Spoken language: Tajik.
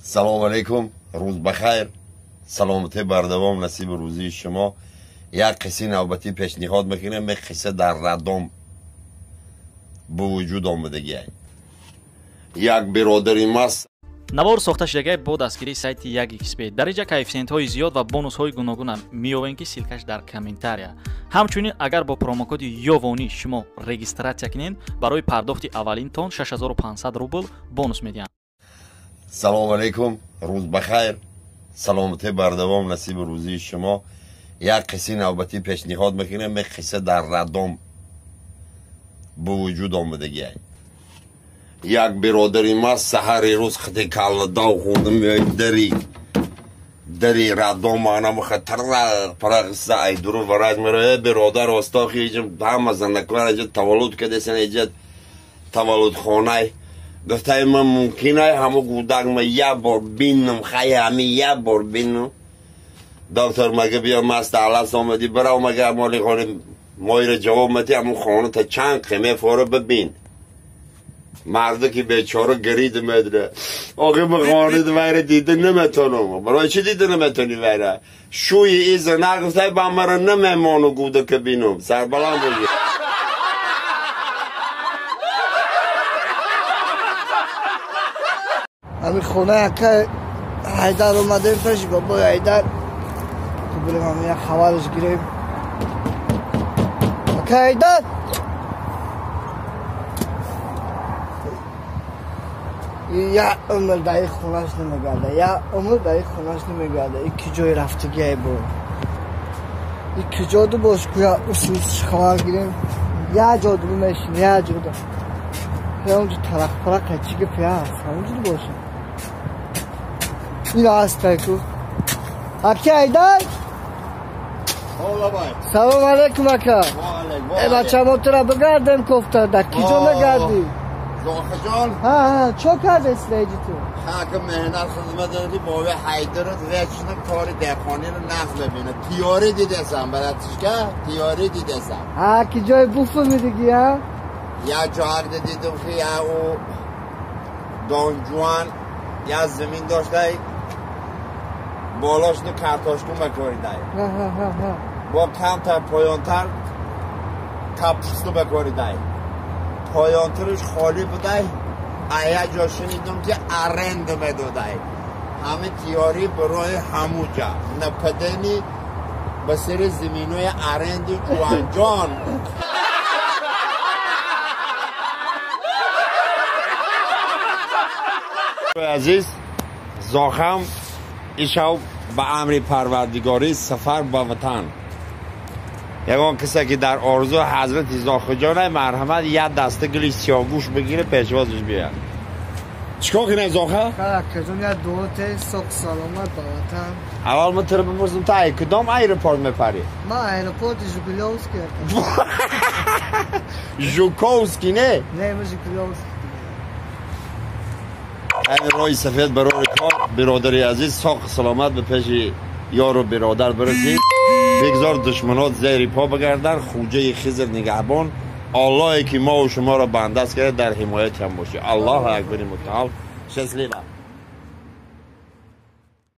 Салом алейкум, рӯз бахайр, саломатӣ бардавом насиби рӯзии шумо. Як қиссаи навбатӣ пешниҳод мекунем. Як қисса дар раддом ба вуҷуд омадагиай. Як биродари маст Навор сохта шудагай бо дастгирии сайти 1xb. Дар инҷа коэффисиентҳои зиёд ва бонусҳои гуногунам меёвем, ки ссылка ш дар комментария. Ҳамчунин агар бо промокоди ёвонӣ шумо регистрация кунед, барои пардохти аввалинтон 6500 рубл бонус медиҳанд. Салом алейкум, рӯз бахайр, саломатӣ бардавом насиби рӯзии шумо. Як қиссаи навбатӣ пешниҳод мекунем. Як қисса дар раддом ба вуҷуд омадагиай. Як биродари маст саҳари рӯз хати калладав хӯрдам, меояд дари раддом манамаха тарақ парақиса айдуру варак мероя. Биродар, остохи иҷа ҳама занаквар иҷа таваллуд кадесан, иҷа таваллудхонай. Гуфтай, ман мумкинай ҳамо гудак ма як бор бинам, хай ҳами як бор бинам. Доктор мага биё, маст алас омадӣ, бирав, мага моли хони моира ҷавоб мети, ҳамун хона та чанд қиме фора бибин. Марде ки бечора гирид медре. Оғи махонид вайра дида наметонам. Барои чӣ дида наметони вайра? Шӯи иза нагуфтай, ба мара намемону гудака бинам. Сарбаланд бошӣ. Ҳамин хона яка Ҳайдар омадем, пеши бобои Ҳайдар. Ту бирем, ҳамин як хабараш гирем. Ака Ҳайдар! Як умр дар ин хонаш намегарда, як умр дар ин хонаш намегарда. И ки ҷои рафтагиай бо? И ки ҷоду бош куя усус хабар гирем. Як ҷоду мешин, як ҷоду. Ҳамонҷо тарақ-парақ чӣ гапе ҳаст, ҳамонҷо боша. Ин ҳастай ку. Аки Ҳайдар? Салом алейкум, ака. Э, бача, мо тура бигардем кофта, дар ки ҷо мегардӣ? Зохиҷон. Ҳа, ҳа, чо кардеси дар ту? Хака меҳнат хизмат дорди бови Ҳайдарот вечно кори деҳқониро нағз мебинад. Тиёрӣ дидесам, братишка, тиёрӣ дидесам. Ҳа, ки ҷои буфаҳмидиги, ҳа? Як ҷо ҳарда дидум, ки як ӯ донҷуан як замин доштай, болошну картошку мекоридай. Бо камтар поёнтар капусту мекоридай. Поёнтарш холӣ будай, а як ҷо шунидум, ки аренда медодай. Ҳама тиёрӣ барои ҳамуҷа. Нападани ба сари заминои аренди ҷуанҷон. Азиз, зохам ишав ба амри парвардигорӣ сафар ба ватан. Ягон касе ки дар орзу ҳазрати Зохиҷонай, марҳамат, як даста гули сиёҳгӯш бигире, пешвозиш биёяд. Чикор кунем, Зоха? Акаҷон, як дуо те, соқ саломат ба ватан. Аввал ман туро бипурсам, ту ай кудом аэропорт мепарӣ? Ман аэропорти Жигулёвский. Жуковский не? Не, ман Жигулёвский. Ҳамин роҳи сафед барори кор, биродари азиз, соқ саломат ба пеши ёру биродар бирасӣ. Бигзор душманот зери по бигарданд, хуҷаи Хизр нигаҳбон, Аллоҳе ки мову шуморо бандаст карда, дар ҳимоятам бошӣ. Аллоҳу акбари мутаол. Счастливо.